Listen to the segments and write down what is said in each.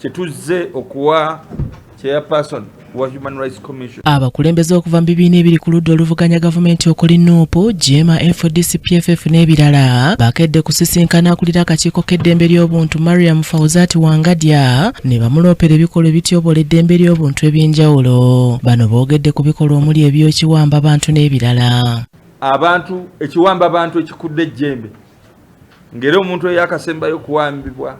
Kyetuzze okuwa Chairperson wa Human Rights Commission. Abakulembeze okuva mu bibiina ebiri ku ludda oluvuganya gavumenti okuli NUP, JEEMA, FDC, PFF n'ebirala bakedde kusisinkana akulira akakiiko k'eddembe ly'obuntu Mariam Fauzat Wangadya ne bamuloopera ebikolwa ebityoboola eddembe ly'obuntu eby'enjawulo. Bano boogedde ku bikolwa omuli eby'ekiwamba bantu n'ebirala. Abantu ekiwamba bantu ekikudde ejjembe, ng'era omuntu eyakasembayo okuwambibwa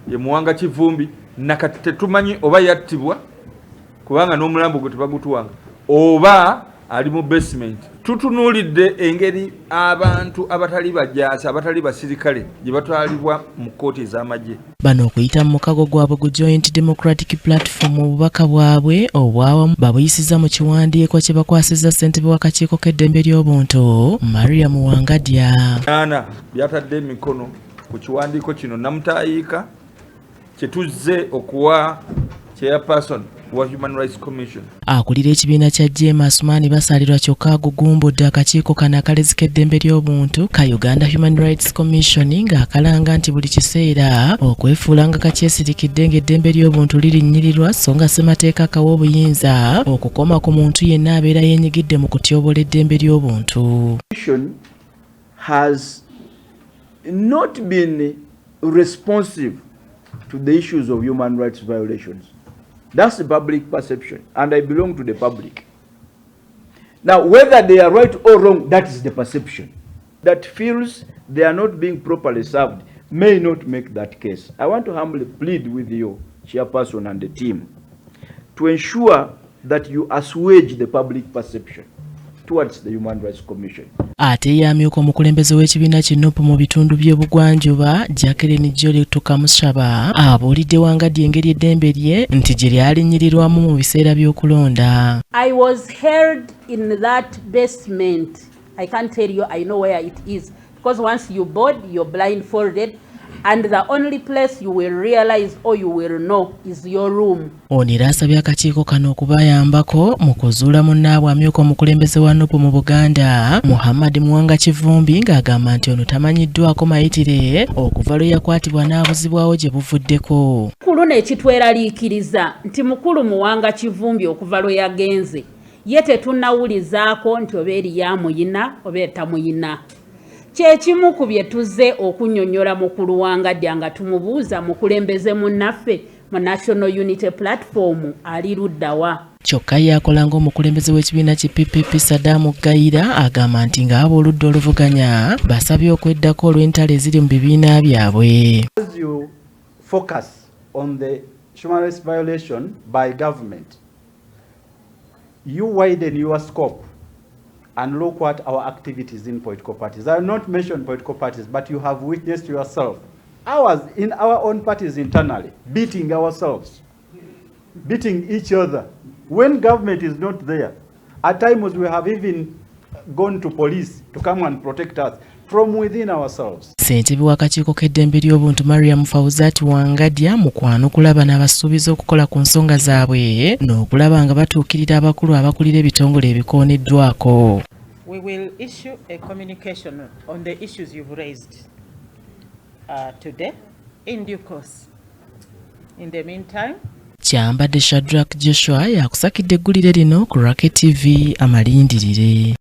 ye Muwanga Kivumbi, nakati tetumanyi oba yattibwa kubanga n'omulambo gwe tebagutuwanga oba ali mu basement. Tutunuulidde engeri abantu abatali bajaasi, abatali basirikale gye batwalibwa mu kkooti ez'amagye. Bano okuyita mu mukago gwabwe gu Joint Democratic Platform, obubaka bwabwe obwawamu babuyisiza mu kiwandiiko kye bakwasizza ssentebe w'akakiiko k'eddembe ly'obuntu Mariam Wangadya. Ana byatadde emikono ku kiwandiiko kino namutaayiika kyetuzze okuwa Chairperson wa Human Rights Commission. Akulira ekibiina kya JEEMA Asumaani Basalirwa kyokka agugumbudde akakiiko kano akalezi k'eddembe ly'obuntu ka Uganda Human Rights Commission ng'akalanga nti buli kiseera okwefuula nga kakyesirikidde ng'eddembe ly'obuntu lirinnyirirwa, so nga ssemateeka akawa obuyinza okukoma ku muntu yenna abeera yeenyigidde mu kutyoboola eddembe ly'obuntu. Has not been responsive to the issues of human rights violations. That's the public perception, and I belong to the public. Now, whether they are right or wrong, that is the perception. That feels they are not being properly served may not make that case. I want to humbly plead with you, Chairperson and the team, to ensure that you assuage the public perception towards the Human Rights Commission. Ate ye amyuka omukulembeze w'ekibiina ki NUP mu bitundu by'ebugwanjuba Jacqueline Jolly Tukamushaba abuulidde Wangadya engeri eddembe lye nti gye lyalinnyirirwamu mu biseera by'okulonda. I was held in that basement. I can't tell you, I know where it is. Because once you board, you're blindfolded. And the only place you will realize or you will know is your room. Ono era asabye akakiiko kano okubayambako mu kuzuula munnaabwe amyuka omukulembeze wa NUP mu Buganda Muhammad Muwanga Kivumbi, ng'agamba nti ono tamanyiddwako mayitire okuva lwe yakwatibwa n'abuzibwawo gye buvuddeko. Ku luno ekitweraliikiriza nti mukulu Muwanga Kivumbi okuva lwe yagenze ye tetunnawulizaako nti oba eriyo amuyina oba etamuyina. Kyekimu ku bye tuzze okunnyonnyola mukulu Wangadya nga tumubuuza mukulembeze munnaffe mu National Unity Platform ali luddawa. Kyokka ye akola ng'omukulembeze w'ekibiina ki PPP Saddam Gayira agamba nti ng'abo oludda oluvuganya basabye okweddako olw'entalo eziri mu bibiina byabwe. As you focus on the human rights violation by government, you widen your scope and look at our activities in political parties. I will not mention political parties, but you have witnessed yourself. Ours, in our own parties internally, beating ourselves, beating each other. When government is not there, at times we have even gone to police to come and protect us from within ourselves. Ssentebe w'akakiiko k'eddembe ly'obuntu Mariam Fauzat Wangadya mu kwanukula bano abasuubiza okukola ku nsonga zaabwe n'okulaba nga batuukirira abakulu abakulira ebitongole ebikooneddwako. We will issue a communication on the issues you've raised today in due course. In the meantime, Kyambadde Shadrack Joshua yakusakidde eggulire lino ku Rocket TV amalindirire.